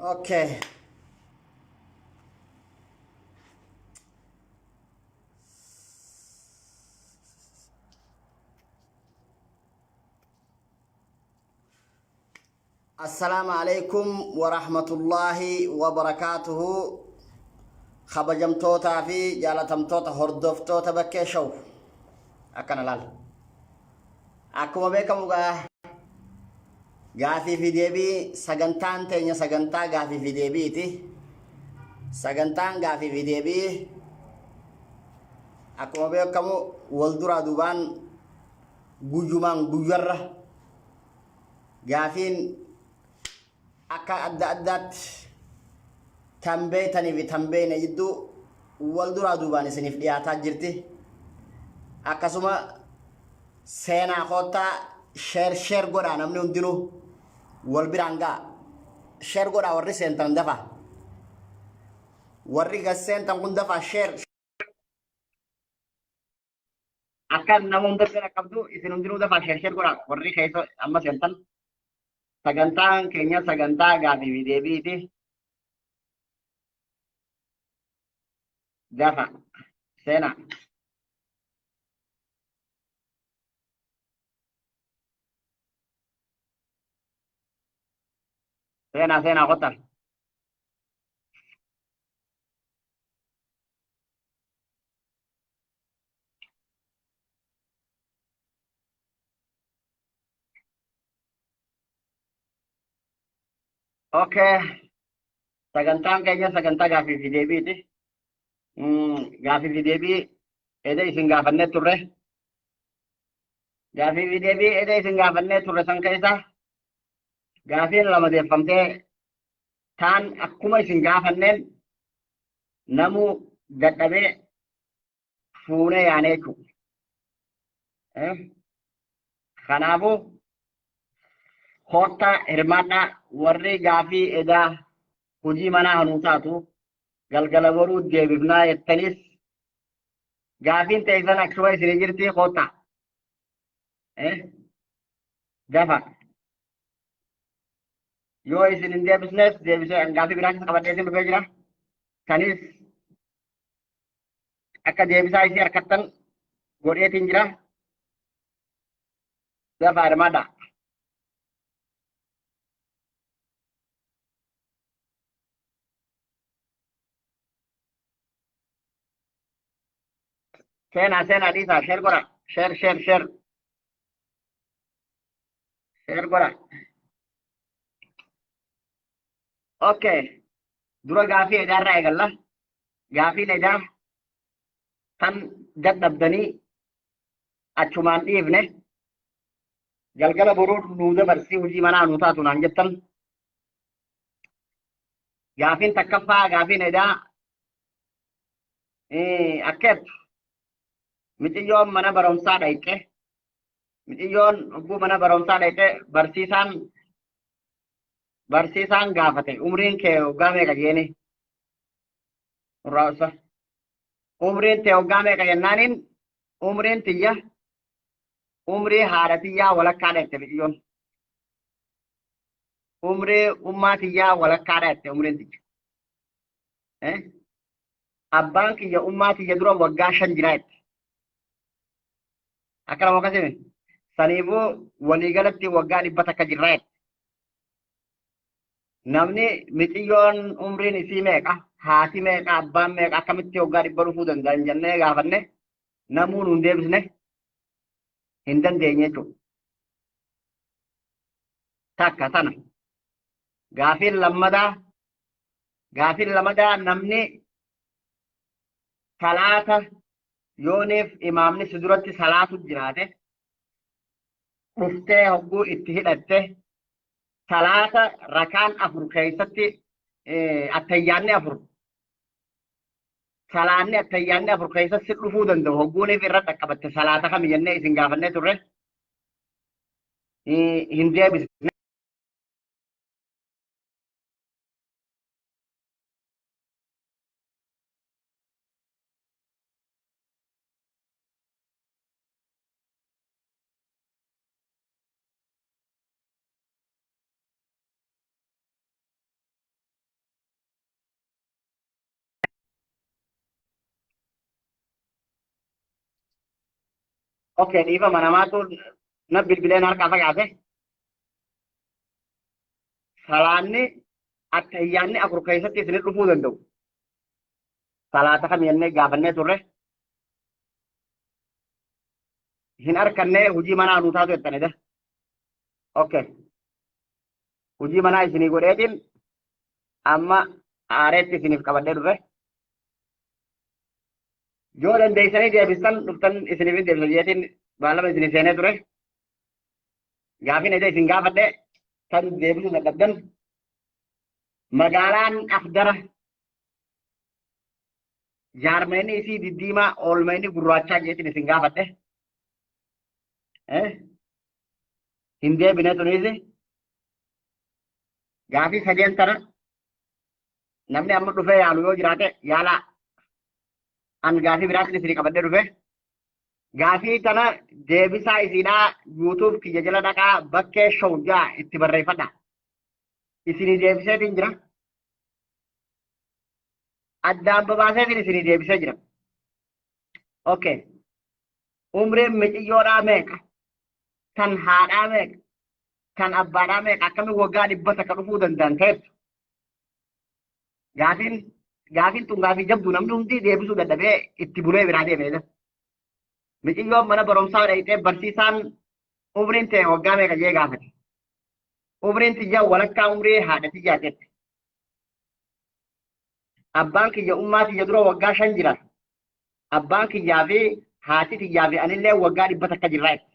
Okay. Assalaamu alaikum wa rahmatullaahi wa barakaatuhu. Kabajamtootaa fi jaalatamtoota hordoftoota bakkee show. Akkana laal. Akkuma beekamu gaa gaafii fi deebii sagantaan teenya sagantaa gaafii fi deebiiti. Sagantaan gaafii fi deebii akkuma beekamu wal duraa duubaan guyyumaan guyyarra gaafiin akka adda addaatti tan beektanii fi tan beekne jidduu wal duraa duubaan isiniif dhiyaataa jirti. Akkasuma seenaa koottaa sheer sheer godhaa namni hundinuu wal biraan ga'a. Sheer godhaa warri seentan dafaa. Warri gas seentan kun dafaa sheer. Akka nama hunda bira qabdu isin hundinuu dafaa sheer sheer godhaa warri keessa amma seentan. Sagantaan keenya sagantaa gaafii fi deebiiti. Dafa seenaa. Seenaa seenaa kottaa. Okay. Sagantaan keenya sagantaa gaafii fi deebiiti. Gaafii fi deebii eda isin gaafannee turre. Gaafii fi deebii eda isin gaafannee turre san keessa gaafiin lama deeffamtee taan akkuma isin gaafanneen namuu dadhabee fuunee yaanee jechuudha. Kanaafuu koottaa hirmaadhaa warri gaafii edaa hojii manaa hanuu taatu galgala boruu deebifnaa jettanis gaafiin teessan akkuma isin jirti koottaa. Dafa. Yoo isin hin deebisnes deebisee gaafii biraa keessa qabadhee isin dhufee jira. Kanis akka deebisaa isii harkattan godheetiin jira. Dafaa hirmaadhaa. Seenaa seenaa dhiisaa sheer godha. Sheer sheer sheer. Sheer godha. Okay. Dura gaafii edaarraa eegalla. Gaafiin edaa tan dadhabdanii achumaan dhiifne galgala boruu nuu dabarsii hojii manaa nuu taatu naan jettan. Gaafiin takkaffaa gaafiin edaa akkeettu miciyyoon mana barumsaa dhayxe miciyyoon hogguu mana barumsaa dhayxe barsiisaan barsiisaan gaafate umriin kee waggaa meeqa jeeni Muraasa. Umriin tee waggaa meeqa jennaaniin umriin tiyya umrii haadha tiyyaa walakkaadha jette miciyyoon. Umrii ummaa tiyyaa walakkaadha jette umriin tiyya. Eh? Abbaan kiyya ummaa tiyya dura waggaa 5 jira jette. Akkana moo akkasii? Saniifuu waliigalatti waggaa 100 jirra jette. Namni miciyyoon umriin isii meeqa, haati meeqa, abbaan meeqa akkamitti waggaa 100 dhufuu danda'an jennee gaafanne namuu nuun deebisne hin dandeenye jechuudha. Takka tana. Gaafiin lammadaa gaafiin lamadaa namni salaata yooniif imaamni si duratti salaatu jiraate dhuftee hogguu itti hidhatte salaata rakaan afur keessatti attayyaanni afur salaanni attayyaanni afur keessatti si dhufuu danda'u hogguuniif irra dhaqqabatte salaata kami jennee isin gaafannee turre hin deebisne. Okay, dhiifama namaatu na bilbileen harkaa fagaate. Salaanni attahiyyaanni afur keessatti isinit dhufuu danda'u. Salaata kam jennee gaafannee turre. Hin harkannee hojii manaa nuu taatu jettanidha. Okay. Hojii manaa isinii godheetiin amma aareetti isiniif qabadhee dhufe. Yoo dandeessanii deebistan dhuftan isiniif hin deebisa jeetiin baalama isinii seenee ture. Gaafiin ija isin gaafadhe kan deebisuu dadhabdan magaalaan Afdara jaarmeenni isii diddiimaa oolmeenni gurraachaa jeetiin isin gaafadhe. Hin deebine tuniisi. Gaafii sadeen tana namni amma dhufee yaalu yoo jiraate yaalaa. An gaafii biraatiin isinii qabadhee dhufe. Gaafii tana deebisaa isiidhaa YouTube kiyya jala dhaqaa bakkee show jaa itti barreeffadha. Isinii deebiseetiin jira. Addaan babaaseetiin isinii deebisee jira. Okay. Umriin miciyyoodhaa meeqa? Tan haadhaa meeqa? Tan abbaadhaa meeqa? Akkamiin waggaa 100 dhufuu danda'an ta'etu? Gaafiin tun gaafii jabduu namni hundi deebisuu dadhabee itti bulee biraa deeme. Miciyyoon mana barumsaa dhaqxee barsiisaan umriin ta'e waggaa meeqa jee gaafate. Umriin tiyyaa walakkaa umrii haadha tiyyaa jette. Abbaan kiyya ummaa tiyya dura waggaa 5 jira. Abbaan kiyyaa fi haati tiyyaa fi anillee waggaa 100 jirra jette.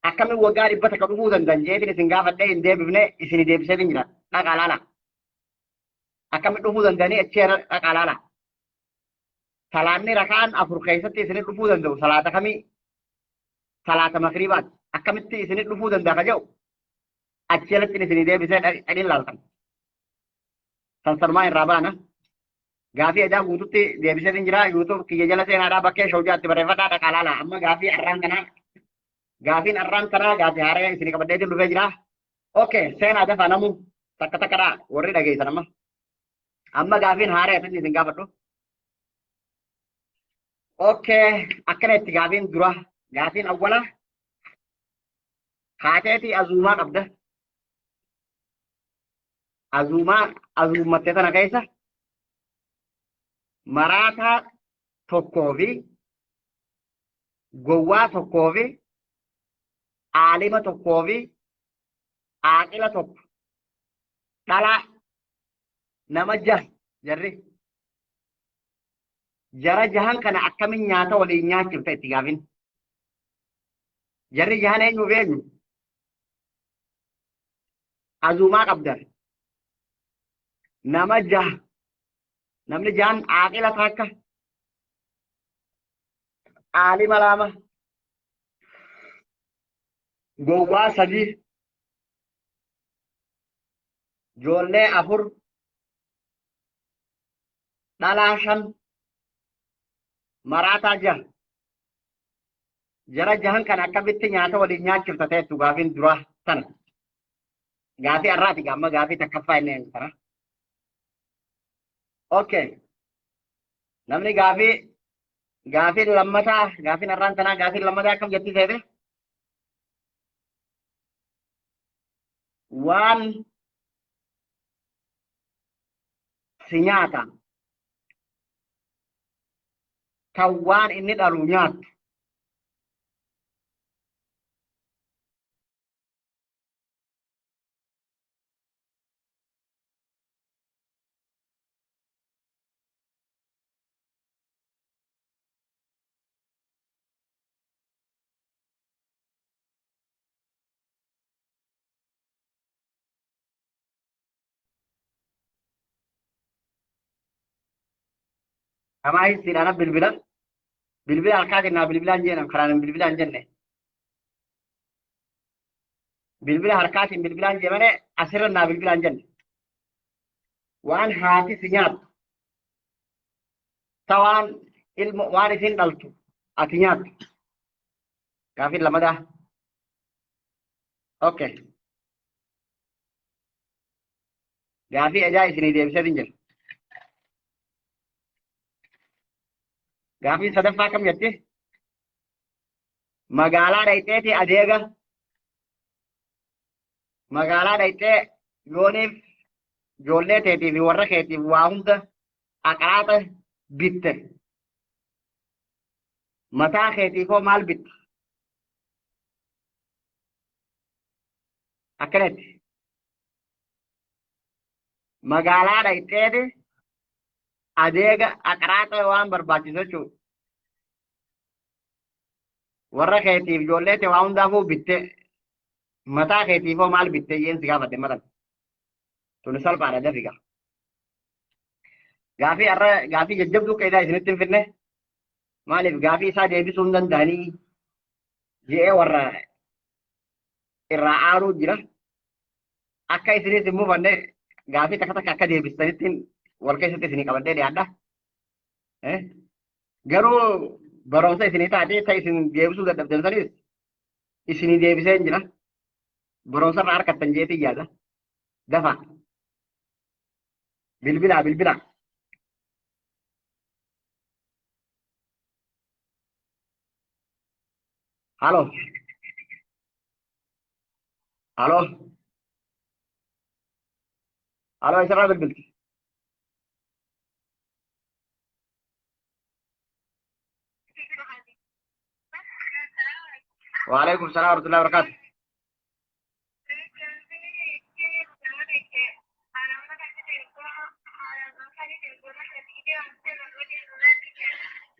Akkamiin waggaa 100 dhufuu danda'an jeetiin isin gaafadhee hin deebifne isin deebiseetiin jira. Dhaqaa laala. Akkamiin dhufuu danda'anii achi dhaqaa laala. Salaanni rakaan afur keessatti isin dhufuu danda'u salaata kamii? Salaata makriibaati. Akkamitti isin dhufuu danda'a ka jedhu achi jalatti isin deebisee dhadhiin laaltan. Sansanumaa irraa baana. Gaafii edaa guututti deebiseetiin jira. YouTube kiyya jala seenaadhaa bakkee shawjaatti barreeffadhaa dhaqaa laala. Amma gaafii arraan kanaa gaafiin arraan kanaa gaafii haaraa isin qabadheetiin dhufee jira. Okay, seenaa dafaa namu takka takkadhaa warri dhageessan amma. Amma gaafiin haaraa isin gaafadhu. Okay, akkana itti gaafiin dura gaafiin awwala haateetii azuumaa qabda. Azuumaa azuummattee tana keessa maraataa tokkoo fi gowwaa tokkoo fi aalima tokkoo fi aaqila tokko dhalaa nama jaha jarri jara jahan kana akkamin nyaata waliin nyaachifta itti gaafin. Jarri jahan eenyuuf eenyu? Azuumaa qabda. Nama jaha. Namni jahan aaqila takka. Aalima lama. Gowwaa sadii. Ijoollee afur. Dhalaa shan. Maraataa jaha. Jara jahan kana akkamitti nyaata waliin nyaachifta ta'ettu gaafiin duraa tana. Gaafii har'aati amma gaafii takkaffaa inni tana. Okay. Namni gaafiin lammataa gaafiin har'aan tanaa gaafiin lammataa akkam jetti seete? Waan si nyaata kan waan inni dhalu nyaattu. Namaa hissiidhaan bilbila. Bilbila harkaatiin naa bilbilaan jeenan karaan bilbilaan jenne. Bilbila harkaatiin bilbilaan jee malee asirra naa bilbilaan jenne. Waan haati si nyaattu. Ta waan ilmo waan isin dhaltu ati nyaattu. Gaafiin lamadaa. Okay. Gaafii ajaa isinii deebiseetiin jira. Gaafiin sadaffaa kam jetti? Magaalaa dhayxeeti adeega. Magaalaa dhayxee yooniif ijoollee teetii fi warra keetiif waa hunda aqraaxa bitte. Mataa keetiif hoo maal bitte? Akkanatti. Magaalaa dhayxeeti adeega aqraaxa waan barbaachisu jechuudha. Warra keetiif ijoollee tee waa hundaafuu bitte mataa keetiif hoo maal bitte jeen si gaafadhe matan. Tuni salphaadha dafi gaa. Gaafii har'a gaafii jajjabduu qeedaa isinitti hin finne. Maaliif gaafii isaa deebisuu hin danda'anii je'ee warra irraa aaruu jira. Akka isinis hin mufanne gaafii takka takka akka deebistanitti wal keessatti isinii qabadhee dhiyaadha. Garuu barumsa isinii taatee ta isin deebisuu dadhabdan sanis isinii deebisee hin jira. Barumsa irraa harkattan jeetii yaada. Dafa. Bilbilaa bilbilaa. Halo. Halo. Halo isirraa bilbilti. Waalaikum salaam warahmatullahi wabarakatuh.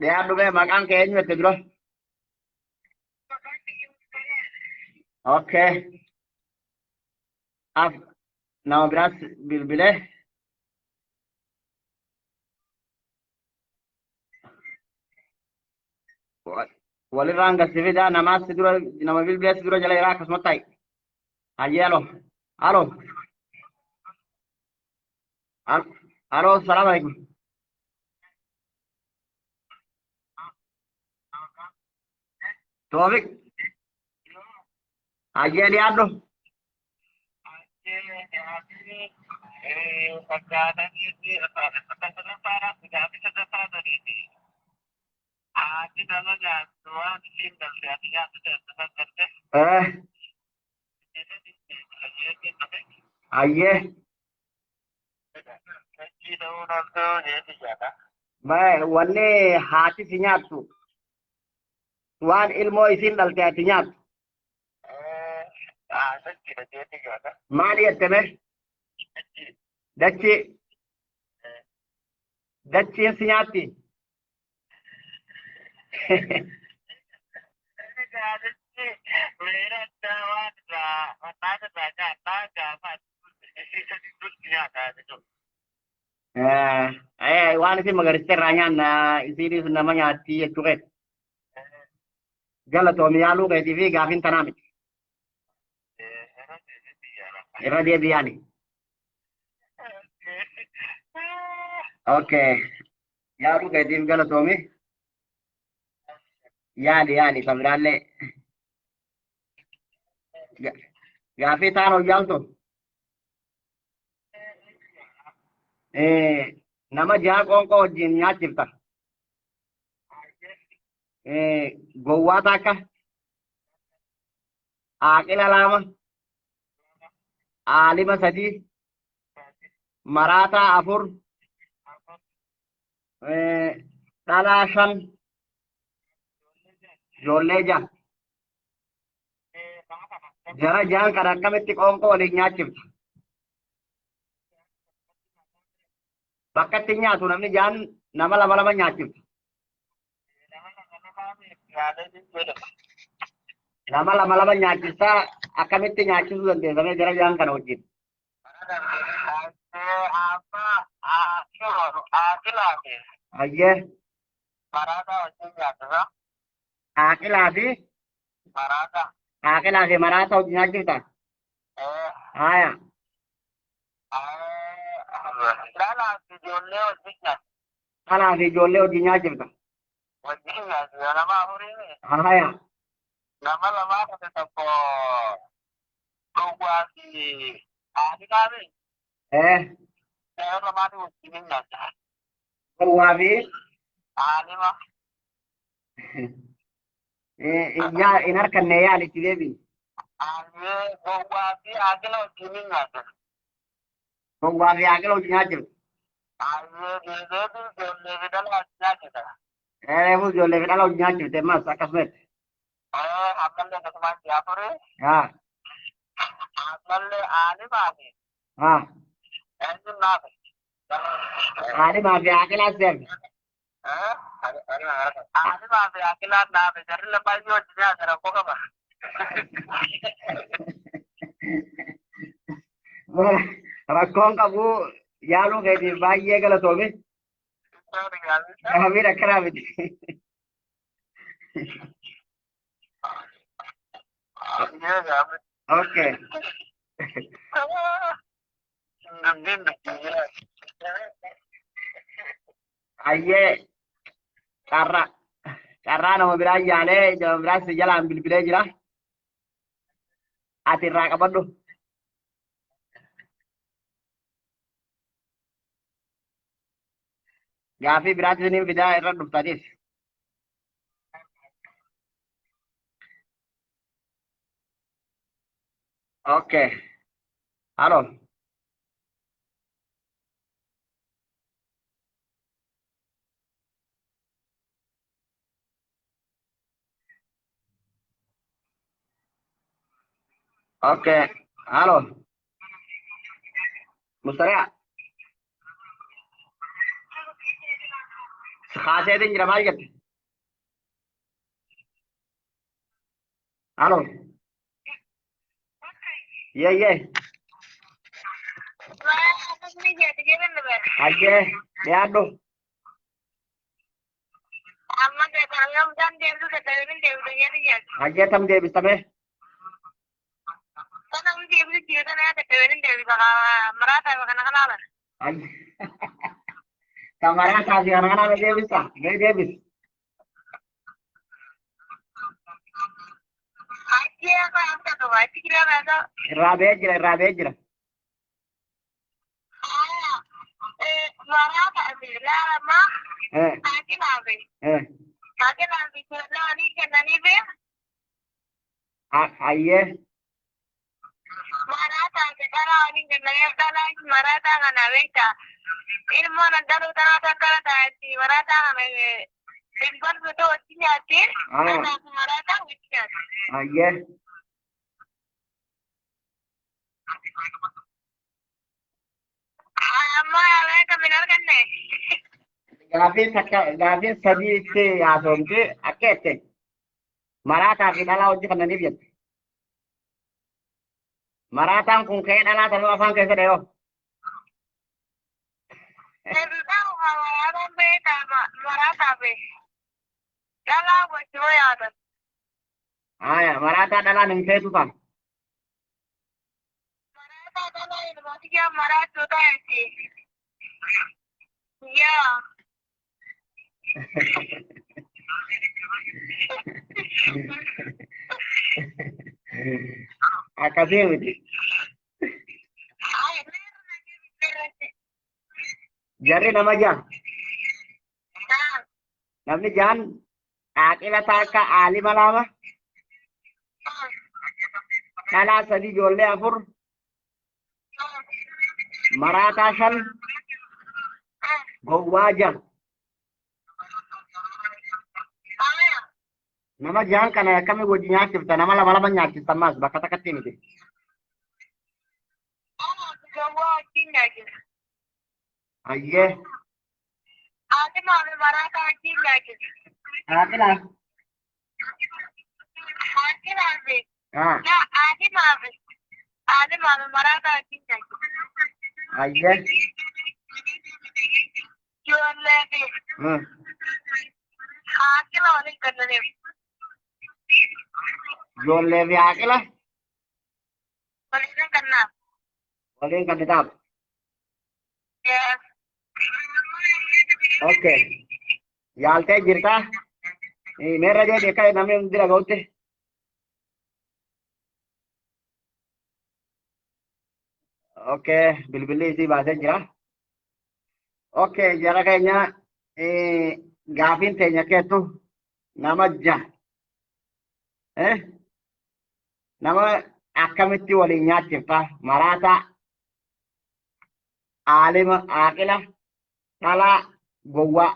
Dhiyaadhu mee maqaan kee eenyu jette dura? Okay. Af nama biraas bilbilee. Walirraan gad si fidaa namaa si dura nama bilbilee si dura jala jira akkasuma ta'i. Hayyee alo. Alo. Alo salaam alaikum. Toofik. Hayyee dhiyaadhu. Hayyee. Wanni haati si nyaattu waan ilmoo isiin dhalte ati nyaattu. Maali jette mee? Dachii. Dachiin si nyaatti. Waan isin magariste irraa nyaanna isiinis nama nyaatti jechuu keeti. Galatoomi yaaluu keetii fi gaafiin tanaa miti. Irra deebi'aani. Okay. Yaaluu keetiif galatoomi. Yaali yaali kan biraallee. Gaafii taan hojjaaltu. Nama jaha qoonqoo wajjin nyaachifta. Gowwaa takka. Aaqila lama. Aalima sadii. Maraataa afur. Dhalaa shan. Ijoollee jaha. Jara jahan kana akkamitti qoonqoo waliin nyaachifta? Bakka itti nyaatu namni jahan nama lama lama nyaachifta. Nama lama lama nyaachistaa akkamitti nyaachisuu dandeessa mee jara jahan kana wajjin? Ayyee. Aaqilaa fi Aaqilaa fi maraataa wajjin nyaachifta? Haaya. Dhalaa fi ijoollee wajjin nyaachifta? Wajjin nyaachisa nama afuriini. Haaya. Nama lamaa kana tokko gowwaa fi aadinaami. Nama lamaanii wajjin hin nyaachisa. Gowwaa fi Aalima. Yaa hin harkanne yaali itti deebi'i. Ayyee gowwaa fi haaqila wajjin hin nyaatu. Gowwaa fi haaqila wajjin nyaachifte. Ayyee deebiin ijoollee fi dhala wajjin nyaachisa. Reefuu ijoollee fi dhala wajjin nyaachifte ammas akkasumatti. Ammallee akkasumas afuri. Haa. Ammallee aalimaa fi Haa. eenyuun naafe. Aalimaa fi haaqilaas deemte. Aalimaa fi haaqilaan naafe jarri lamaayyuu wajjin nyaata rakkoo qaba. Rakkoon qabu yaaluu keetiif baay'ee galatoomi. Gaafiin akkanaa miti. Okay. Ayyee carraa carraa nama biraa yaalee nama biraa si jalaan bilbilee jira. Ati irraa qabadhu. Gaafii biraatti isiniin fidaa irra dhuftanis. Okay. Halo. Okay. Halo. Mustari'a. Kaaseetiin jira maal jette? Halo. Yee yee. Hayyee dhiyaadhu. Hayyee tam deebistame. Kamaraa kaasii kana kana deebista. Mee deebis. Irraa ba'ee jira irraa ba'ee jira. Hayyee. Hayyee. Gaafii takka gaafii sadiitti haasofamte akka jette maraataa fi dhalaa hojii kannaniif jette. Maraataan kun ka'ee dhalaa tanuu afaan keessa dhayoo. Haya maraataa dhalaan hin feetu ta'a. Akkasii miti. Jarri nama ja'a. Namni ja'an aaqila takka aalima lama dhalaa sadi ijoollee afur maraataa shan gowwaa ja'a. Nama ja'an kana akkamii wajji nyaachifta? Nama lama lama nyaachifta ammaas bakka takkatti miti. Hayyee. Aaqila. Haa. Hayyee. Ijoollee fi aaqila waliin kan taa'u. Okay. Yaaltee jirtaa? Meerra jeeti akka namni hundi dhaga'utti. Okay, bilbilli isii baasee jira. Okay, jara keenya gaafiin teenya keettu nama ja'a. Eh? Nama akkamitti waliin nyaachifta? Maraataa, aalima, aaqila, dhalaa, gowwaa.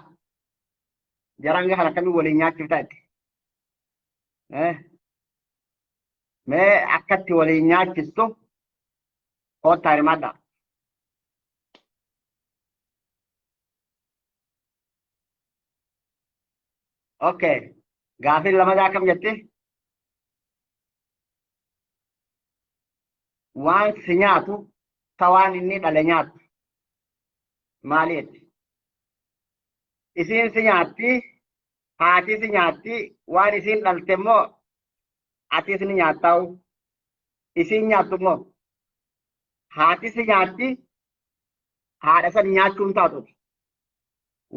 Jaranga kan akkamitti waliin nyaachifta itti? Eh? Mee akkatti waliin nyaachistu koottaa hirmaadhaa. Okay. Gaafiin lamadaa akkam jetti? Waan si nyaatu ta waan inni dhale nyaatu. Maali jetti? Isiin si nyaatti, haati si nyaatti, waan isiin dhalte immoo atis ni nyaattaa'u. Isiin nyaattu immoo haati si nyaatti, haadha san nyaachuun taatu.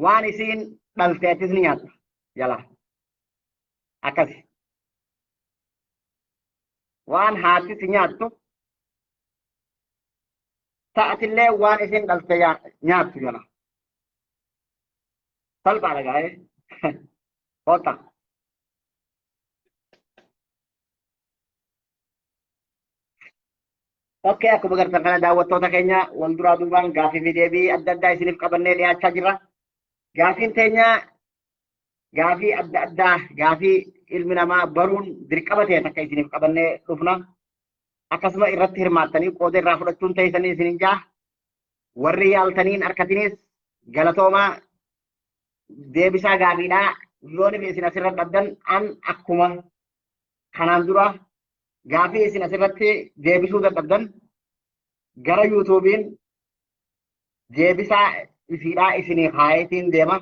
Waan isiin dhalte atis ni nyaatta jala. Akkasi. Waan haati si nyaattu ta'atillee waan isiin dhalte nyaattu jala. Salphaadha gaa'ee. Kota. Okay, akkuma gartan kana daawwattoota keenya wal duraa duubaan gaafii fi deebii adda addaa isiniif qabannee dhiyaachaa jirra. Gaafiin teenya gaafii adda addaa gaafii ilmi namaa baruun dirqama ta'e takka isiniif qabannee dhufna. Akkasuma irratti hirmaattanii qooda irraa fudhachuun teessanii isinin jaa. Warri yaaltaniin harkatinis galatoomaa deebisaa gaafiidhaa yoon isin asirra dhabdan an akkuma kanaan dura gaafii isin asirratti deebisuu dadhabdan gara yuutuubiin deebisaa isiidhaa isinii kaayeetiin deema.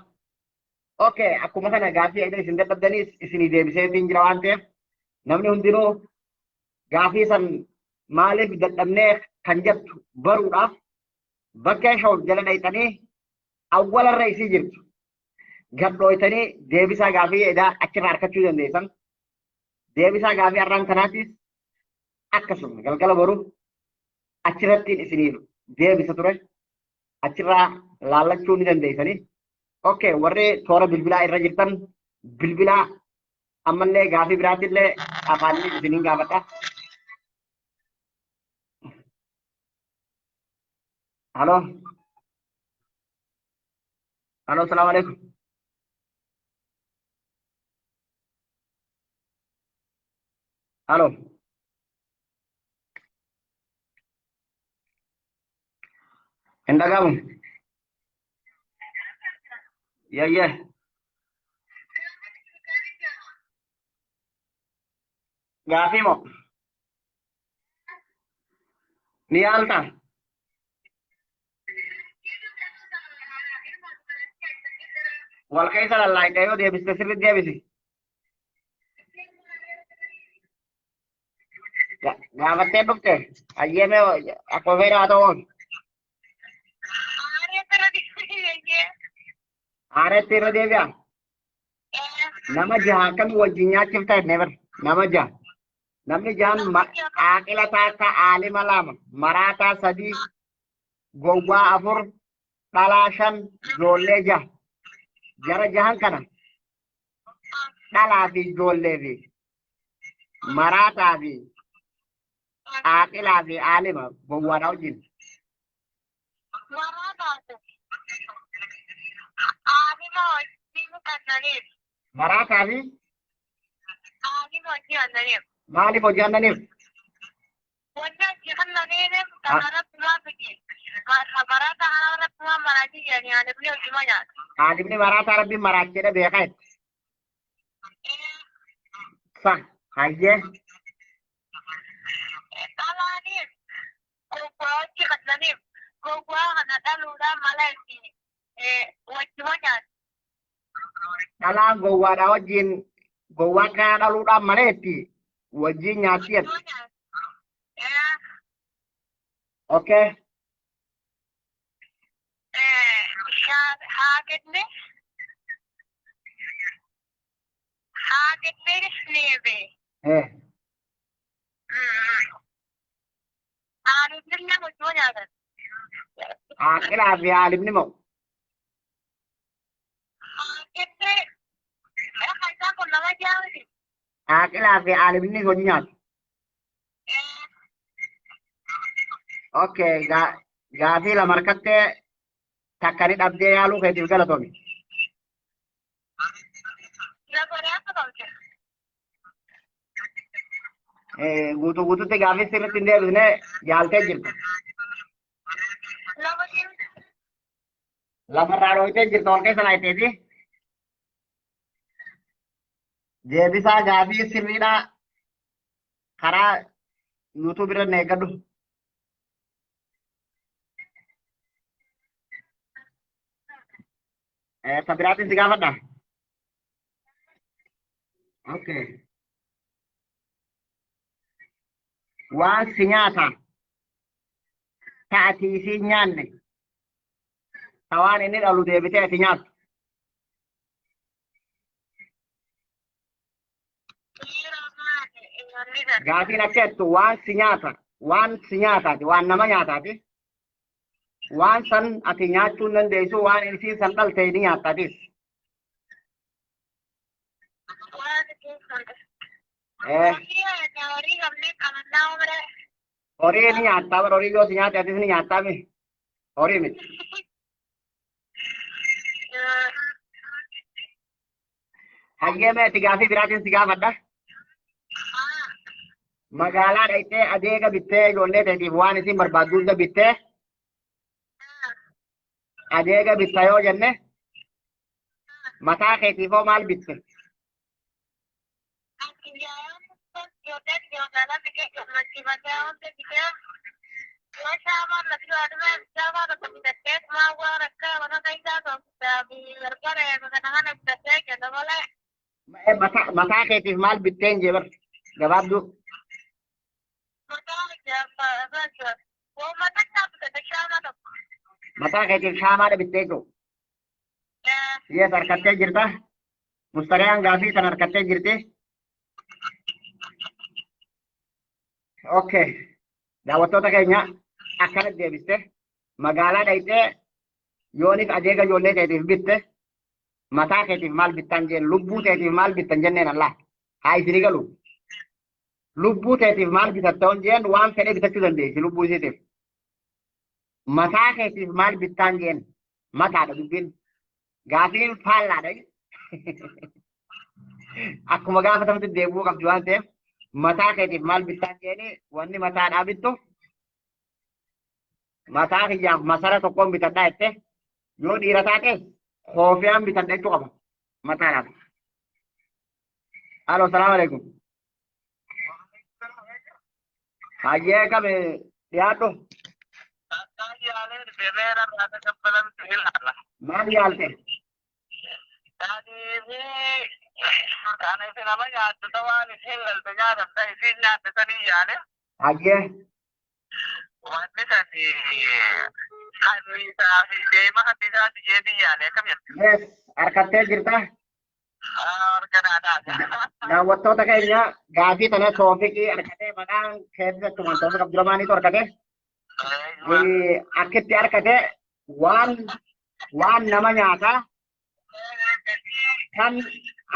Okay, akkuma kana gaafii edda isin dadhabdaniis isinii deebiseetiin jira waan ta'eef namni hundinuu gaafii san maaliif dadhabnee kan jettu baruudhaaf bakka show jala dhayxanii awwalarra isii jirtu gadhooytanii deebisaa gaafii edaa achirraa argachuu dandeessan. Deebisaa gaafii har'aan kanaatis akkasuma galgala boru achirrattiin isiniif deebisa ture. Achirraa laallachuu ni dandeessanii. Okay, warri toora bilbilaa irra jirtan bilbilaa ammallee gaafii biraatillee afaaniin isiniin gaafadha. Halo. Halo, salaamu alaikum. Halo. Hin dhagahamu. Yayyee. Gaafii moo? Ni yaaltaa? Wal keessa lallaayidha yoo deebiste sirriitti deebisi. Gaafattee dhufte hayyeemee akkuma fedhe haa ta'u. Aareetti irra deebi'a. Nama jaha akkamii wajjin nyaachifta jennee bar nama jaha. Namni jahan aaqila takka aalima lama maraataa sadii gowwaa afur dhalaa shan ijoollee jaha. Jara jahan kana dhalaa fi ijoollee fi maraataa fi aaqilaa fi aalima gowwaadha wajjin. Maraataa fi maaliif hojii annaniif? Aalimni maraataa rabbiin maraacheedha beekaa itti. Sa hayyee dhalaan gowwaadhaa wajjin gowwaan kana dhaluudhaan malee itti wajjin nyaatti jetti. Okay. Eh. Aaqilaa fi aalimni moo? Aaqilaa fi aalimni hojii nyaatu. Okay, gaafii lama harkattee takka ni dhabdee yaaluu keetiif galatoomi. Guutuu guutuutti gaafii sirriitti hin deebisne, yaaltee jirta. Lafarraa dhooytee jirta, ol keessa laayiteeti. Deebisaa gaafii sirriidhaa karaa YouTube irra na eeggadhu. Ta biraatiin si gaafadha. Okay. Waan si nyaata ta ati isii hin nyaanne, ta waan inni dhalu deebitee ati nyaattu. Gaafiin akka jettu waan si nyaata, waan si nyaataati, waan nama nyaataati. Waan san ati nyaachuu hin dandeessu, waan isiin san dhalte ni nyaattaatis. Horii ni nyaattaa bara, horii yoo si nyaate atis ni nyaattaa mi? Horii miti. Hayyee, mee ati gaafii biraatiin si gaafadha. Magaalaa dhaqxee adeega bittee, ijoollee teetiif waan isin barbaaddu hunda bittee, adeega bitta yoo jenne, mataa keetiif hoo maal bitte? Mataa keetiif maal bitteen jee bar gabaabduu. Mataa keetiif shaamaadha bittee jiru. Yes, harkattee jirta. Mustariyaan gaafii sana harkattee jirti. Okay. Daawwattoota keenya, akkana deebiste: magaalaa dhaqxee yoonif adeega ijoollee teetiif bitte, mataa keetiif maal bittaan jeen. Lubbuu teetiif maal bittan jenneen Allah haa isinii galu. Lubbuu teetiif maal bitatta on jeen, waan fedhe bitachuu dandeessi lubbuu isiitiif. Mataa keetiif maal bittaan jeen, mataadha dubbiin. Gaafiin faallaadha. Akkuma gaafatamtu deebi'uu qabdi waan ta'eef, mataa keetiif maal bittaan jeeni, wanni mataadhaa bittu, mataa kiyyaaf masara tokkoon bitadhaa jette, yoo dhiira taates koofiyaan bitadha jechuu qaba mataadhaaf. Alo, salaam alaikum. Hayyee, kame dhiyaadhu. Maal yaalte? Kan isin nama nyaattu waan isin galte nyaatamta isin nyaatte sanii yaale. Hayyee. Wanni sani kanniisaa fi deema kanniisaati jeetii yaale, akkam jettu? Yes, harkattee jirta. Harkanaadhaa. Daawwattoota keenya, gaafii tana Toofiqii harkatee, maqaan keessa achumaan Toofiq Abdurrahmaaniitu harkate. Akkitti harkate, waan nama nyaataa kan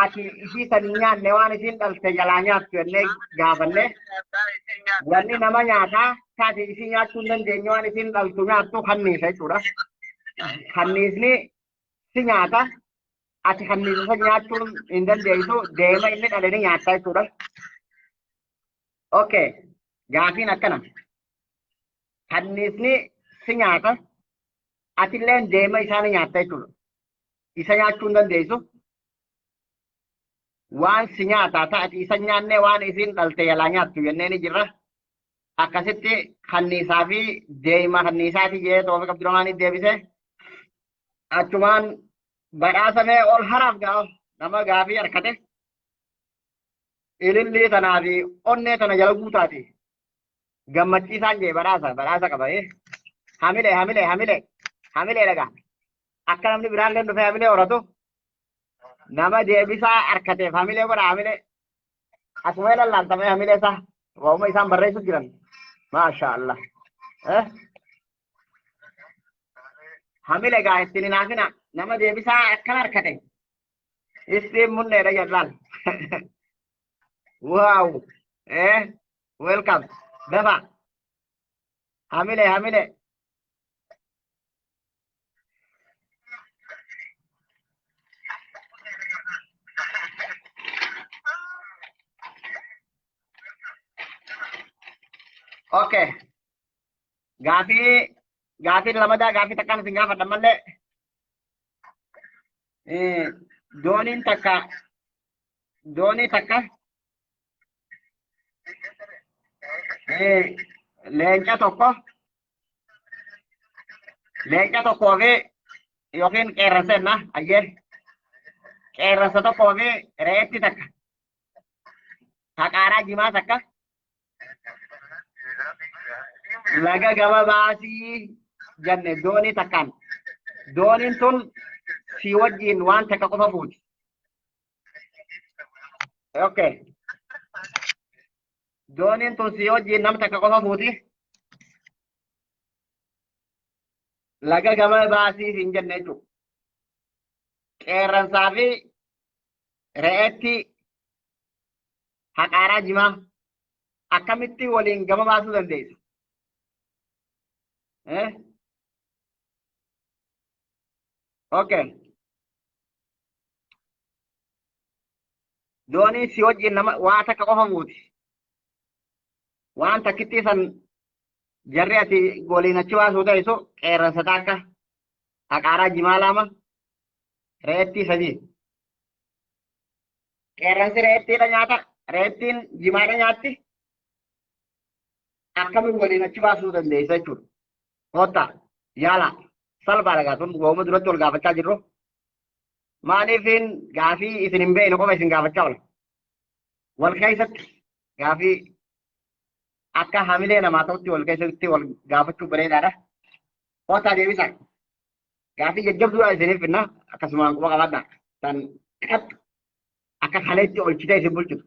ati isii san hin nyaanne, waan isiin dhalte jalaa nyaattu jennee gaafanne, wanni nama nyaataa kan ati isii nyaachuu hin dandeenye, waan isiin dhaltu nyaattu, kanniisa jechuudha. Kanniisni si nyaata, ati kanniisa san nyaachuu hin dandeessu, deema inni dhale ni nyaatta jechuudha. Okay, gaafiin akkana. Kanniisni si nyaata, atilleen deema isaa ni nyaatta jechuudha. Isa nyaachuu hin dandeessu. Waan si nyaataa ta'ati isa nyaannee, waan isiin dhalte jalaa nyaattu jennee ni jirra. Akkasitti kanniisaa fi deema kanniisaati jee Toofiq Abdurrahmaanii deebise. Achumaan badhaasamee ol haraaf gaa nama gaafii harkate. Ilillii tanaa fi onnee tana jala guutaati. Gammachiisaan jee, badhaasa qaba. Hamilee, hamilee, hamilee, hamilee dhagaa. Akka namni biraallee dhufee hamilee horatu, nama deebisaa harkateef hamilee godha, hamilee. Asuma ilaallamee hamilee isaa waa'uma isaan barreessu jiran. Maasha Allah. Hamile gaa ittiin hin haafina, nama deebisaa akkana harkate. Istiin munneedha jedhaan. Wow. Eh, welcome. Dafa. Hamile, hamile. Okay. Gaafii gaafii lamadaa gaafii takkaan isin gaafadha mallee. Eh, dooniin takka doonii takka eh, leenca tokko leenca tokkoo fi yookiin qeerransa jenna ayyee qeerransa tokkoo fi re'eetti takka haqaaraa jimaa takka laga gama baasii jenne doonii takkaan dooniin tun si wajjiin waan takka qofa fuuti. Okay. Dooniin tun si wajjiin nam takka qofa fuuti. Laga gama baasii siin jenne jechuudha. Qeerransaa fi re'eetti haqaaraa jimaa akkamitti waliin gama baasuu dandeessa? Eh? Okay. Dooniin si wajjin nama waa takka qofa fuuti. Waan takkittii san jarri ati waliin achi baasuu teessu qeerransa takka haqaaraa jimaa lama re'eettii sadii. Qeerransi re'eettiidha nyaata re'eettiin jimaadha nyaatti akkamiin waliin achi baasuu dandeessa jechuudha. Kottaa yaala salphaadha gaafun wooma duratti wal gaafachaa jirru. Maaliifin gaafii isin hin beekne qofa isin gaafachaa oola. Wal keessatti gaafii akka hamilee namaa ta'utti wal keessatti wal gaafachuu bareedaadha. Kottaa deebisaa. Gaafii jajjabduudha isiniif finna akkasumaan quba qabaadha. Tan qaxxu akka kaleetti olchitee isin bulchitu.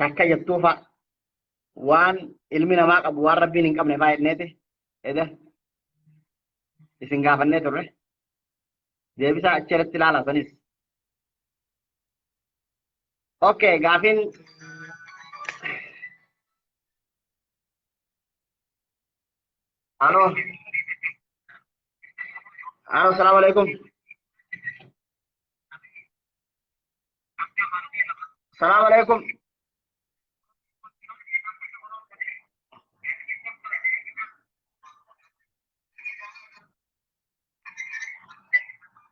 Takka jettuu fa'a waan ilmi namaa qabu waan rabbiin hin qabne fa'aa jenneeti eda isin gaafannee turre deebisaa achi irratti ilaala sanis. Okay, gaafiin Alo. Alo, assalamu alaikum. Assalamu alaikum.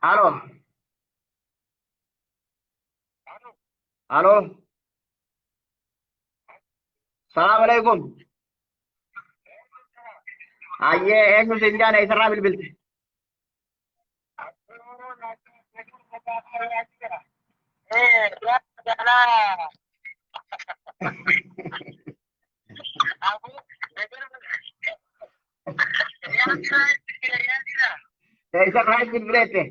Alo. Alo. Assalamu alaikum. Ayyee eenyu siin jaana isarraa bilbilte? Isarraa bilbileette.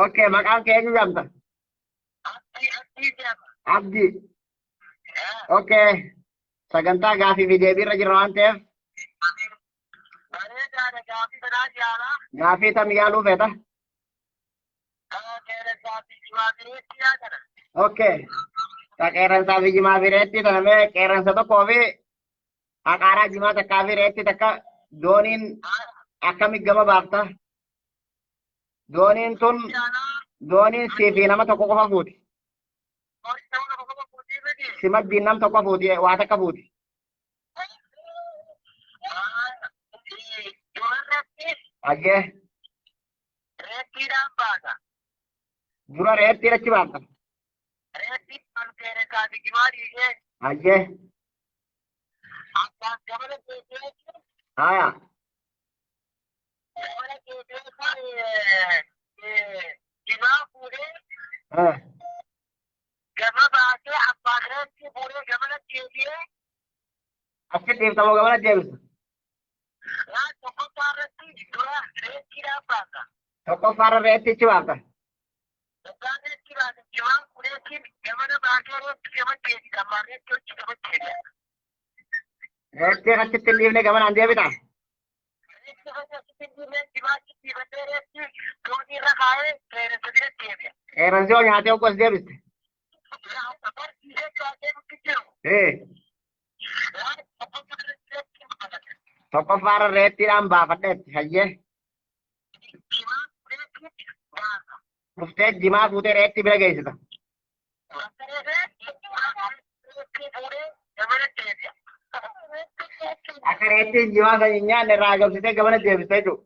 Okay, maqaan kee eenyu jedhamta? Abdii. Okay. Sagantaa gaafii fi deebii irra jirra waan ta'eef gaafii tam yaaluu feeta? Okay. Ta qeerransaa fi jimaa fi reettii tana mee qeerransa tokkoo fi haqaaraa jimaa takkaa fi reettii takka dooniin akkamitti gama baafta? Dooniin tun dooniin sii fi nama tokko qofa fuuti. Simaddiin nam tokko fuuti waa takka fuuti. Ayyee dura reettii achi baafta. Ayyee haya eh achi dhiiftamoo gamana deebista? Tokkoffaarra reettii achi baafta. Reettiin achitti hin dhiifne gamanaan deebita? Qeerransi hoo nyaatee hoggos deebiste? Ee. Tokkoffaarra reettiidhaan baafadheetti hayyee. Dhuftee jimaa fuutee reetti bira geessita. Akka reettiin jimaa san hin nyaanne irraa agabsitee gamana deebista jechuudha.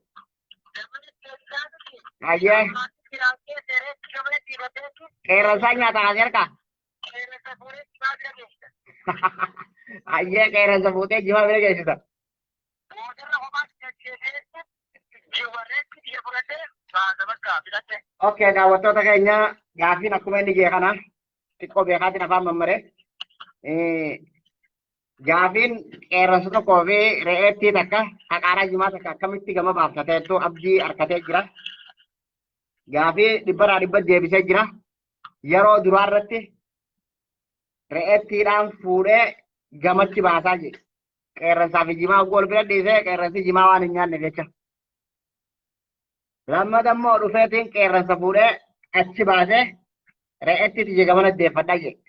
Hayyee. Qeerransaa nyaata kaasee harkaa? Hayyee qeerransa fuutee jimaa bira geessita. Okay, daawwattoota keenya gaaffiin akkuma inni jee kana xiqqoo beekaatiin afaan mammare. Gaaffiin qeerransa tokkoo fi re'eettii takka haqaaraa jimaa takka akkamitti gama baaftateettu abdii harkatee jira. Gaaffii dhibbarraa dhibba deebisee jira. Yeroo duraa irratti re'eettiidhaan fuudhee gamatti baasaa jira. Qeerransaa fi jimaa wal bira dhiisee qeerransi jimaa waan hin nyaanne jecha. Lammata immoo dhufeetiin qeerransa fuudhee achi baasee re'eetti tiyya gamana deeffadhaa jedhe.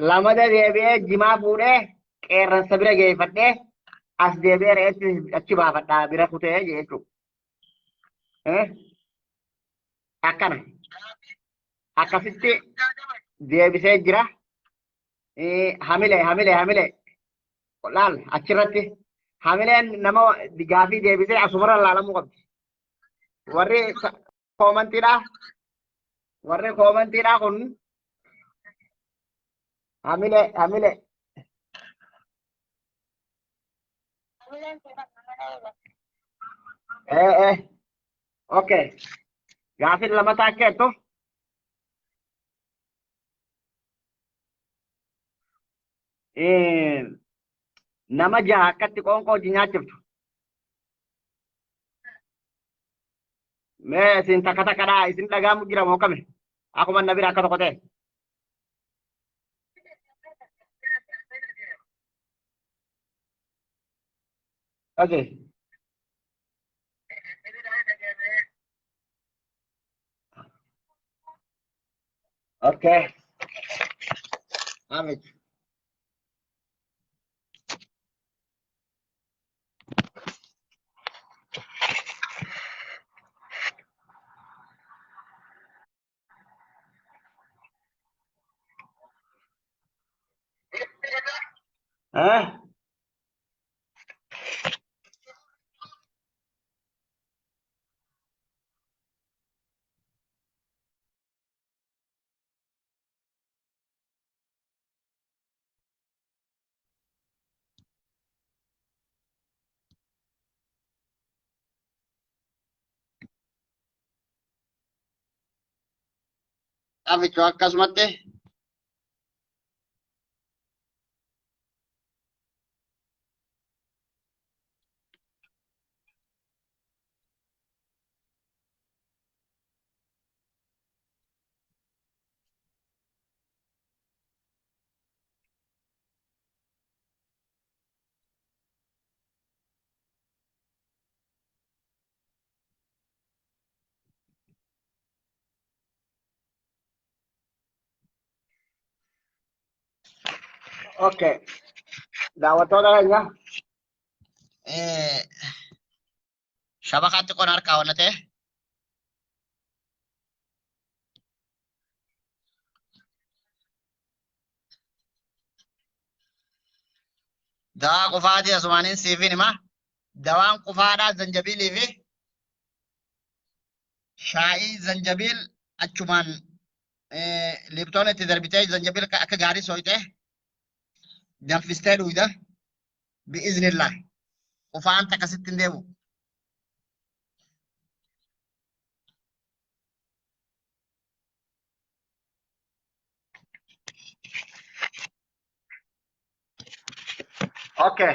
Lamada deebi'ee jimaa fuudhee qeerransa bira geeffadhee as deebi'ee re'eetti achi baafadhaa bira kutee jedhe jechuudha. Akkana. Akkasitti deebisee jira. Hamile hamile hamile. Laal achirratti hamileen nama gaafii deebisee asumarra laalamuu qabdi. Warri koomantiidhaa warri koomantiidhaa kun hamile hamile. Ee okay. Gaafiin lamataa akka jettu. Nama jaha akkatti qoonqoo hojii nyaachiftu. Mee isin takka takkadhaa isin dhagaamu jira moo kami? Akkuma na bira akka tokko ta'e. Okay. Okay. Amit. Eh? Aficho akkasumatti. Okay. Daawwattoota keenya. Shabakaatti qon harkaa onnatee. Dawaa qufaatii asumaaniin siifin hima. Dawaan qufaadhaa zanjabiilii fi shaayii zanjabiil achumaan liptoon itti darbitee zanjabiil akka gaarii sooyitee danfistee dhuyda. Bi'iznillah. Qufaan takkasitti hin deemu. Okay.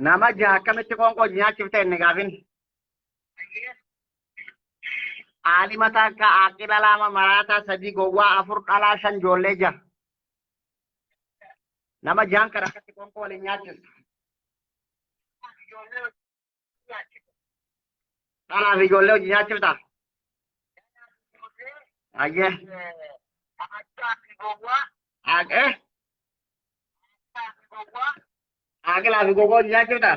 Nama jaha akkamitti qoonqoo nyaachifte inni gaafin? Aalima takka, aaqila lama, maraataa sadii, gowwaa afur, dhalaa shan, ijoollee jaha. Nama jahan kana akkatti qoonqoo waliin nyaachistu. Dhalaa fi ijoollee hojii nyaachifta. Ayyee. Aqee. Aqilaa fi gogoo hojii nyaachifta.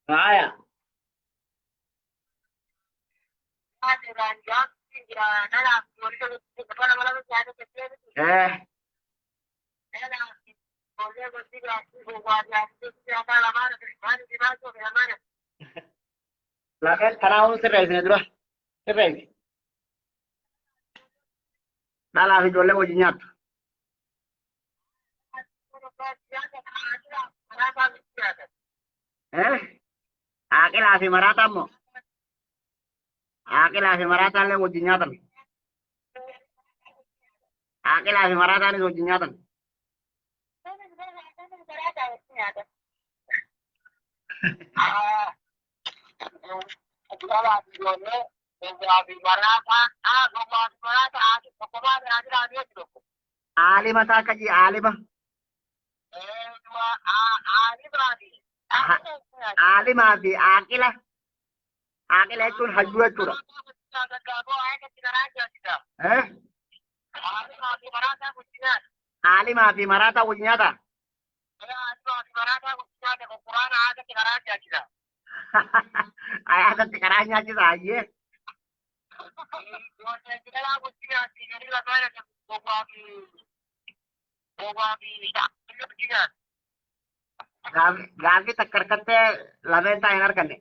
Haaya. Eh. Lameen kanaafuu sirreessine dura. Sirreessi. Dhalaa fi ijoollee wajjin nyaattu. Eh? Aqilaa fi maraataa immoo. Aqilaa fi maraataa illee wajjin nyaatan. Aqilaa fi maraataanis wajjin nyaatan. Aalima isaa akka jii aalima. Aalimaa fi aqila. Aqila jechuun hayyuu jechuudha. Eh? Aalimaa fi maraataa wajjin nyaata. Ayaatatti karaa nyaachisa hayyee. Gaaffii takka harkattee lameen taa'e hin arganne.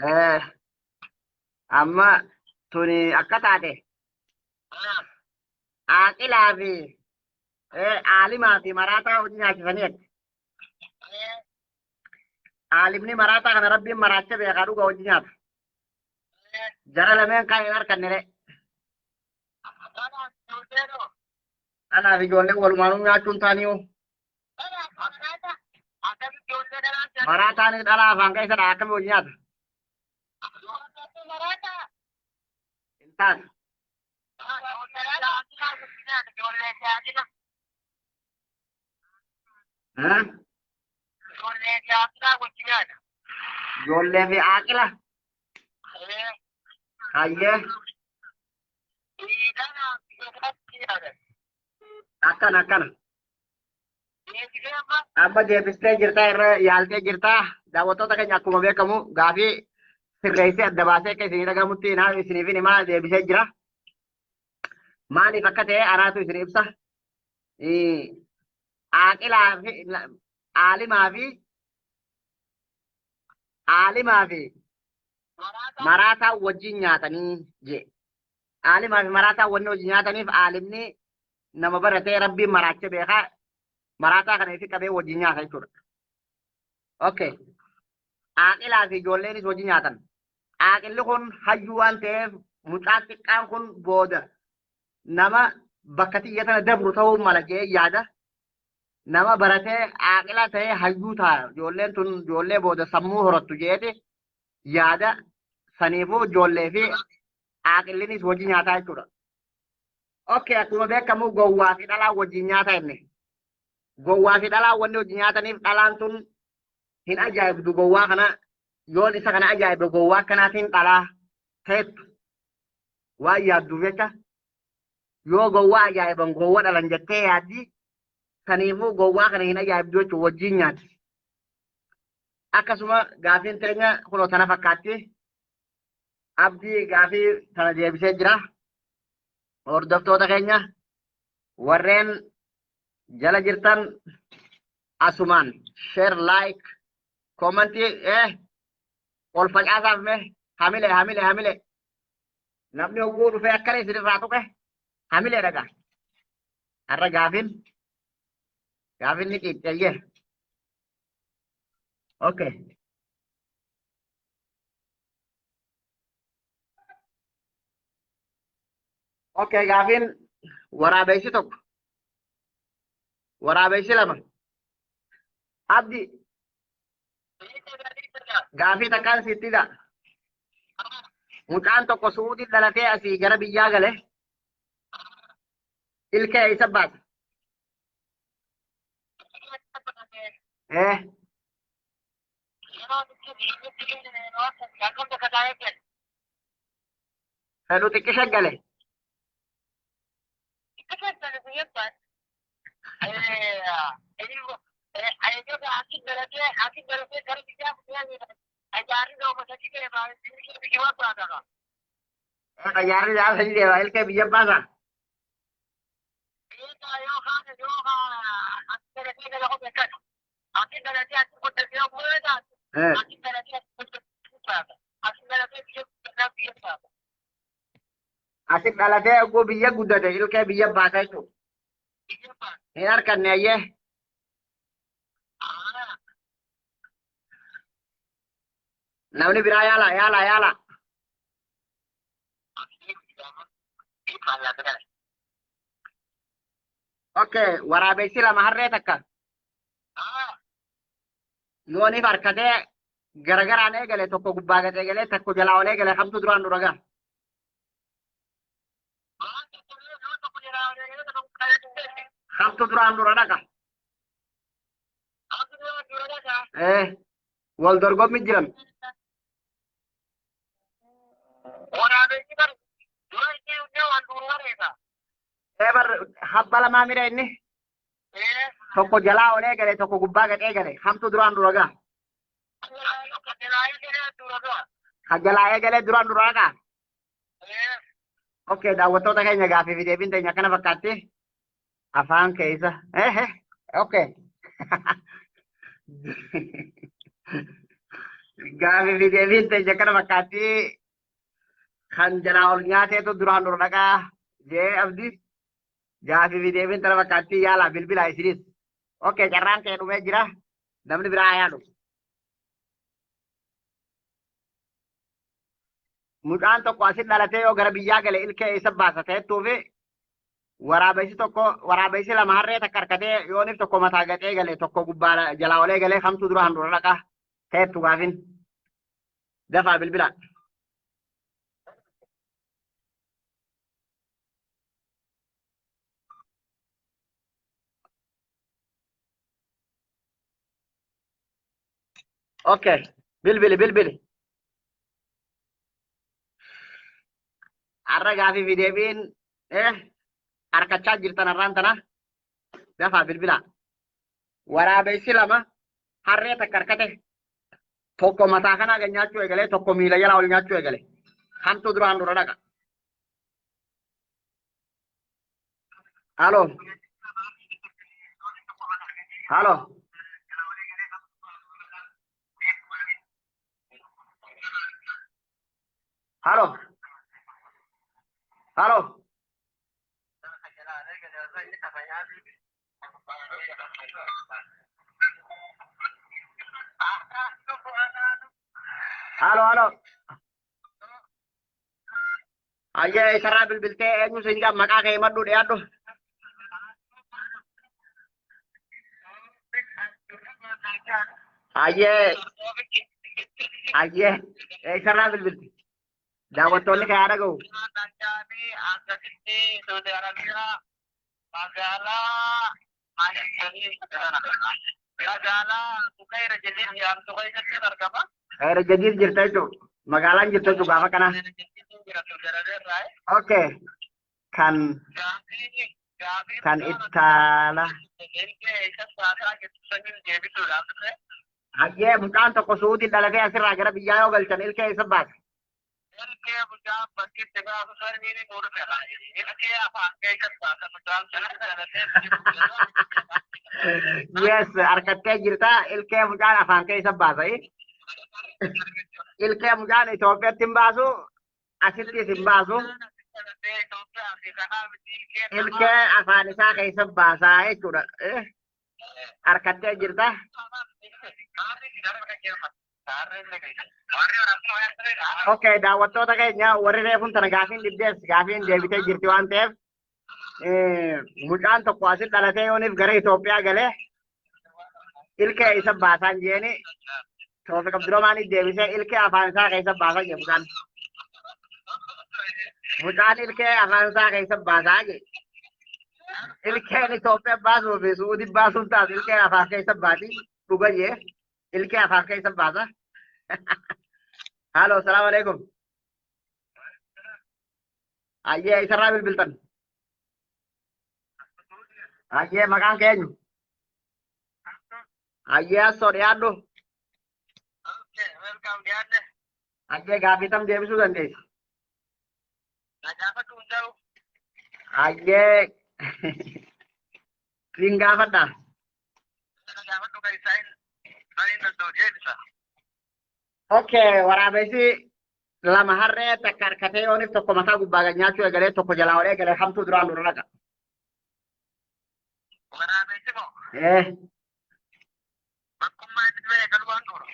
Eh, amma tuni akka taate aqilaa fi aalimaa fi maraataa hojii nyaachisanii jetti. Aalimni maraataa kana rabbiin maraacha beekaa dhuga hojii nyaata. Jara lameen kaan hin arganne re. Kanaaf ijoolleen walumaanuu nyaachuun taaniyu. Maraataan dhalaa afaan keessa dha akkamii hojii nyaata? Hin taatu. Eh? Ijoollee fi aaqila. Hayyee. Akkana akkana. Amma deebistee jirtaa irra yaaltee jirtaa daawwattoota keenya akkuma beekamu gaafii sirreessee adda baasee akka isinii dhagahamutti naa isiniif himaa deebisee jira. Maaliif akka ta'e anaatu isin ibsa. Aaqilaa fi aalimaa fi aalimaa fi maraataa wajjin nyaatanii jee. Aalimaa fi maraataa wanni wajjin nyaataniif aalimni nama baratee rabbiin maraache beekaa maraataa kana ifi qabee wajjin nyaata jechuudha. Okay. Aaqilaa fi ijoolleenis wajjin nyaatan. Aaqilli kun hayyuu waan ta'eef mucaan xiqqaan kun booda nama bakka xiyya tana dabru ta'uu mala jedhee yaada. Nama baratee aaqila ta'ee hayyuu ta'a. Ijoolleen tun ijoollee booda sammuu horattu jedheeti yaada. Saniifuu ijoollee fi aaqillinis wajjin nyaataa jechuudha. Okay, akkuma beekamu gowwaa fi dhalaa wajjin nyaata jenne. Gowwaa fi dhalaa wanni wajjin nyaataniif dhalaan tun hin ajaa'ibdu gowwaa kana yoon isa kana ajaa'ibe gowwaa akkanaatiin dhalaa teettu waan yaadduuf jecha yoo gowwaa ajaa'iban gowwa dhalan jettee yaaddi saniifuu gowwaa kana hin ajaa'ibdu jechuun wajjin nyaati. Akkasuma gaafiin teenya kunoo tana fakkaatti. Abdii gaafii tana deebisee jira. Hordoftoota keenya warreen jala jirtan asumaan share like commentii ol facaasaaf mee hamile hamile hamile namni hogguu dhufee akkana isinirraa tuqe hamile dhaga har'a gaafin gaafin ni qiixxeeyye okay okay gaafin waraabessi tokko Waraabessi lama. Abdi gaafii takkaan sittidha. Mucaan tokko Suudii dhalatee asii gara biyyaa gale. Ilkee isa baasa. Eh, fedhu xiqqisha gale. Xayyaarri gaafa ni deema ilkee biyya baasa. Eh, asi dhalatee oguu biyya guddate ilkee biyya baasa jechuudha. Hin harkanne ayyee. Namni biraa yaala yaala yaala. Okay, waraabessi lama harree takka. Yooniif harkatee garagaraan eegale tokko gubbaa gad eegalee tokko jalaa ol eegale kamtu duraan dura gaha. Kamtu duraan dura dhaqa. Eh, wal dorgommi jiran. Ee bar habba lamaa mira inni tokko jalaa ol eegale tokko gubbaa gad eegale kamtu duraan dura gaha. Ka jalaa eegalee duraan dura dhaqa. Okay, daawwattoota keenya gaafii fi deebiin teenya akkana fakkaatti. Afaan keessa. Eh, eh, okay. Gaafii fi deebiin teenya akkana fakkaatti. Kan jalaa ol nyaateetu duraan dura dhaqaa jee abdi. Gaafii fi deebiin tana fakkaatti yaala bilbilaa isinis. Okay, carraan kee dhumee jira. Namni biraa haa yaalu. Mucaan tokko asin dhalatee yoo gara biyyaa gale ilkee isa baasa ta'ettuu fi waraabessi tokko waraabessi lama harree takka harkatee yoonif tokko mataa gaxee gale tokko gubbaa jalaa olee galee kamtu dura handhuura dhaqa ta'ettu gaafin dafaa bilbila. Okay, bilbili bilbili. Har'a gaafii fi deebiin harkachaa jirtan har'aan tana dafaa bilbila. Waraabessi lama harree takka harkate tokko mataa kanaa gad nyaachuu eegalee tokko miila jalaa ol nyaachuu eegale. Kamtu duraan dura dhaqa. Halo. Halo. Halo. Halo. Halo, halo. Ayyee isarraa bilbiltee eenyu siin jedha maqaa kee himadhu dhiyaadhu. Ayyee ayyee isarraa bilbilti. Daawwattoonni kee haa dhaga'u. Khayra Jadiid jirta jechuudha. Magaalaan jirta jechuudha gaafa kana. Okay. Kan ittaala. Hayyee mucaan tokko Suudii dhalatee asirraa gara biyyaa yoo galchan ilkee isa baasa. Yes, harkattee jirta ilkee mucaan afaan keessa baasa. Ilkee mucaan Itoophiyaatti hin baasu, asittis hin baasu. Ilkee afaan isaa keessa baasaa jechuudha. Harkattee jirta. Okay, daawwattoota keenya warri reefuun tana gaafiin diddees gaafiin deebitee jirti waan ta'eef Mucaan tokko asin dhalatee yooniif gara Itoophiyaa galee ilkee isa baasaan jeeni Toofiq Abdurrahmaan deebisee ilkee afaan isaa keessa baasaa jee mucaan. Mucaan ilkee afaan isaa keessa baasaa jee. Ilkeen Itoophiyaa baasuu fi Suudii baasuun taatu ilkee afaan keessa baati dhuga jee ilkee afaan keessa baasa. Halo, salaamu alaikum. Ayyee isarraa bilbiltan. Ayyee maqaan keenyu. Ayyee asoo dhiyaadhu. Okay, welcome dhiyaadhe. Ayyee gaaffii tam deebisuu dandeessa. Na gaafadhu hundaa'u. Ayyee siin gaafadha. Na gaafadhu kan isaan saniin danda'u deebisa. Okay, waraabessi lama harree takka harkatee yooniif tokko mataa gubbaa gad nyaachuu eegalee tokko jalaa ol eegalee hamtuu duraan dura dhaqa. Waraabessi moo? Eh, Bakkummaa inni dura eegalu waan dura.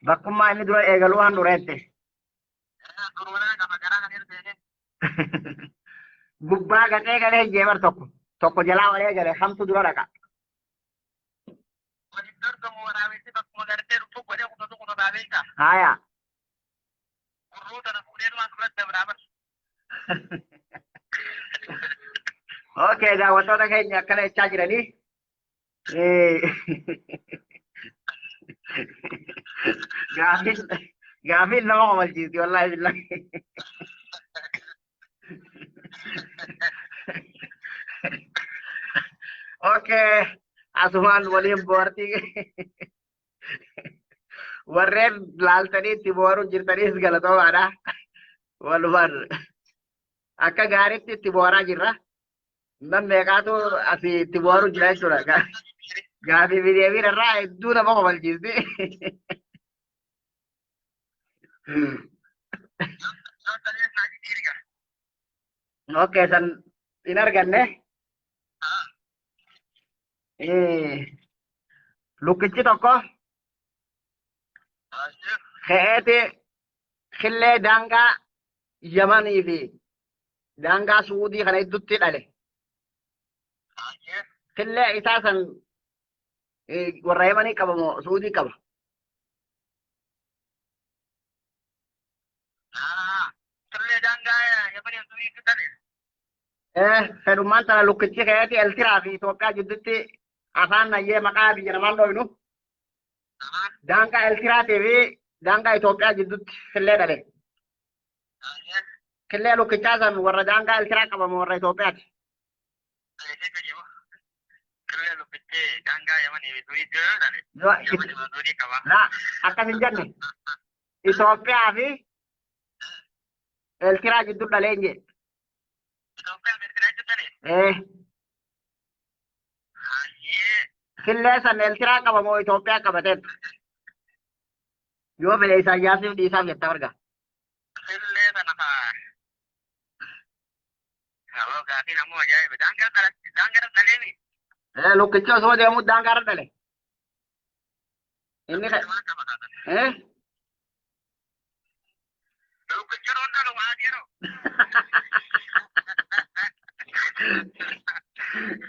Bakkummaa inni dura eegaluu waan dureette. Duruma qaba garaa kan hirteene. Gubbaa gad eegalee jeebar tokko tokko jalaa ol eegalee hamtuu dura dhaqa. Waliin dorgomu waraabessi bakkuma gartee dhufu godhee kutatu kutataa beektaa. Haaya. Gurruu tana fuudhee waan duratti dabraa bar. Okay, daawwattoota keenya akkana jechaa jiranii. Gaafiin gaafiin nama komalchiisti wallaahi billahi. Okay, asumaan waliin bohaartii warreen laaltanii itti bohaaruun jirtaniis galatoomaadha. Walumaan akka gaariitti itti bohaaraa jirra. Nam meeqaatu asii itti bohaaruu jira jechuudha. Gaafii fi deebiin irraa hedduu nama komalchiisti. Okay, san hin arganne. Lukkichi tokko ka'eeti killee daangaa Yamanii fi daangaa Suudii kana gidduutti dhale. Killee isaa san warra Yamanii qaba moo Suudii qaba? Killee daangaa Yamanii Suudii dhale. Fedhummaan tana lukkichi ka'eeti Eltiraa fi Itoophiyaa gidduutti afaan nayyee maqaa biyya namaan dhoynu. Daangaa Eltiraatii fi daangaa Itoophiyaa gidduutti killee dhale. Killee lukkichaa san warra daangaa Eltiraa qaba moo warra Itoophiyaati? Killee lukkichee daangaa Yamanii fi Suudii dhale. Yamanii fi Suudii qaba. La akkas hin jenne. Itoophiyaa fi Eltiraa gidduu dhalee hin jedhe. Itoophiyaa fi Eltiraa gidduu dhale. Killee san Eltiraa qaba moo Itoophiyaa qabateetu? Yoo fedhe Isaayyaasiif dhiisaaf jetta marga. Killee sana haa. Awwa gaafiin ammoo ajaa'iba. Daangaa dhaleemi. Lukkichi osoo deemuu daangaa irra dhale. Inni Waan qaba kaatan. Lukkichi roon dhalu haa yeroo.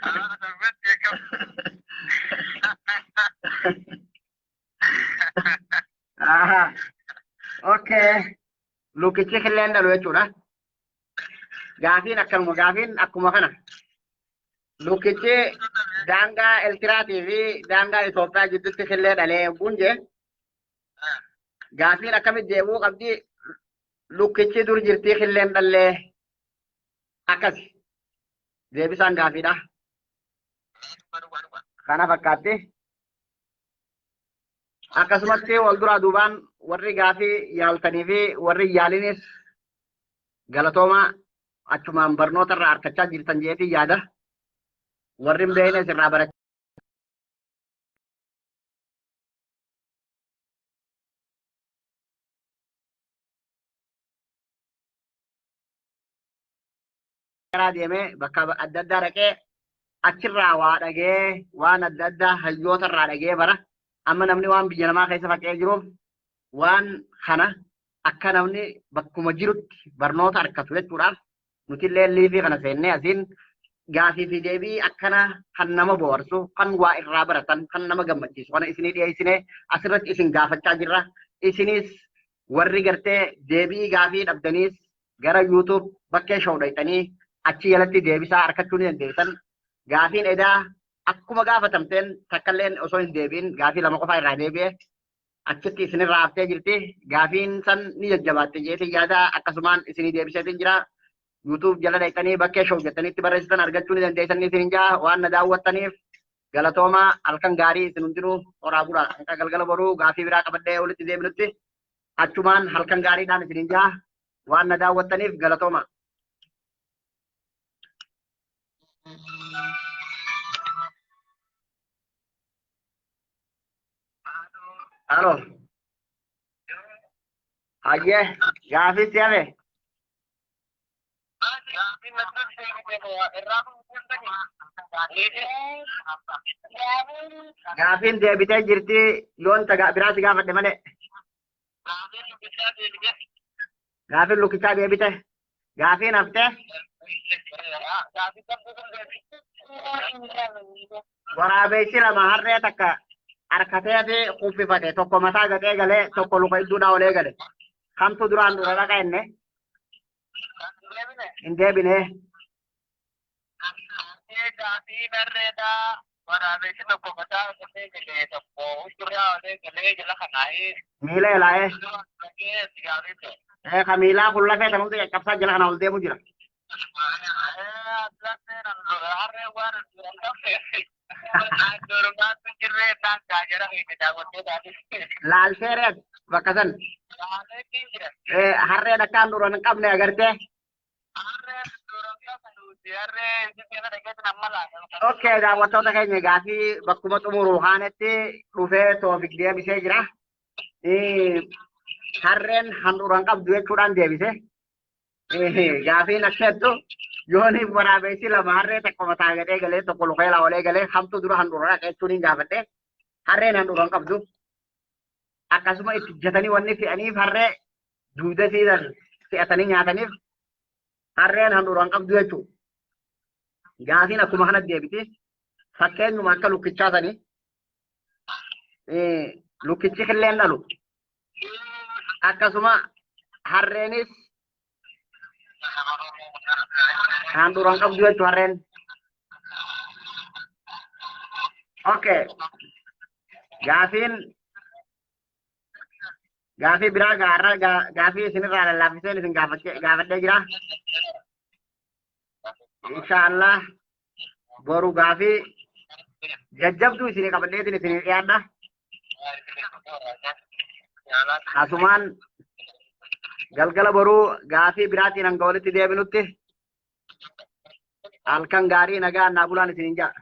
Awwa darbatti eegam. Aha. Okay. Lukkichi killeen dhalu jechuudha. Gaafiin akkanuma gaafiin akkuma kana. Lukkichi daangaa Eltiraatii fi daangaa Itoophiyaa gidduutti killee dhalee yogguun jee gaafiin akkamitti deebi'uu qabdi? Lukkichi dur jirtii killeen dhallee akkasi. Deebisaan gaafiidha. Kana fakkaatti. Akkasumatti wal duraa duubaan warri gaafii yaaltanii fi warri yaalinis galatooma achumaan barnoota irraa harkachaa jirtan jeetii yaada. Warri hin beeknes irraa barachaa deemee bakka adda addaa dhaqee achirraa waa dhagee waan adda addaa hayyoota irraa dhagee bara. Amma namni waan biyya namaa keessa faca'ee jiruuf waan kana akka namni bakkuma jirutti barnoota argatu jechuudhaaf nuti illee liifii kana seennee asiin Gaafii fi deebii akkana kan nama bohaarsu, kan waa irraa baratan, kan nama gammachiisu kana isinii dhiyeessine asirratti isin gaafachaa jirra. Isinis warri gartee deebii gaafii dhabdaniis gara YouTube Bakkee Show dhaqxanii achi jalatti deebisaa argachuu ni dandeessan. Gaafiin edaa akkuma gaafatamteen takkalleen osoo hin deebiin gaafii lama qofaa irraa deebi'e achitti isinirraa haftee jirti. Gaafiin san ni jajjabaatte jeetii yaada akkasumaan isinii deebiseetiin jira. YouTube jala dhaqxanii Bakkee Show jettanitti barreessitan argachuu ni dandeessan isin jaa. Waan na daawwattaniif galatooma, halkan gaarii isin hundinuu, horaa bulaa. Hanga galgala boruu gaafii biraa qabadhee walitti deebinutti achumaan halkan gaariidhaan isin jaa. Waan na daawwattaniif galatooma. Halo. Hayyee, gaafii si hafe. Gaafiin deebitee jirti yoon ta biraa si gaafadhe malee. Gaafiin lukkichaa deebite. Gaafiin haftee waraabessi lama harree takka harkatee fi kuffifate, tokko mataa gadhee galee, tokko luka idduudhaa olee gale. Kamtu duraan dura dhaqa jenne? Hin deebine. Gaafii narreedhaa waraabessi tokko mataa gadhee galee, tokko huccurraa olee galee jala kanaa'ee Miila elaa'ee. Dhaqee gaafii ta'e. Ee, ka miilaa kun lafee kan hundi caccabsaa jala kana ol deemu jira. Laaltee reet bakka san. Ee, harreen akkaan dura hin qabne agartee. Okay, daawwattoota keenya, gaafii bakkuma xumuru kaanetti dhufee Toofik deebisee jira. Harreen handhuura hin qabdu jechuudhaan deebise. Gaafiin akka jettu, yooniif waraabessi lama harree tokko mataa gadhee galee, tokko lukeelaa olee galee, hamtu dura handhuura dhaqa jechuun hin gaafadhe. Harreen handhuura hin qabdu. Akkasuma itti jetanii wanni fe'aniif harree duuda siisan fe'atanii nyaataniif harreen handhuura hin qabdu jechuudha. Gaafiin akkuma kanatti deebiti. Fakkeenyuma akka lukkichaa sanii lukkichi killeen dhalu. Akkasuma harreenis handhuura hin qabdu jechuudha harreen. Okay. Gaafiin gaafii biraa gaarra gaafii isinirraa lallaaffiseen isin gaafadhee jira. Inshaallah boru gaafii jajjabduu isinii qabadheetiin isinii dhiyaadha. Asumaan galgala boruu gaafii biraatiin hanga walitti deebinutti halkan gaarii, nagaa naa bulaan isiniin jedha.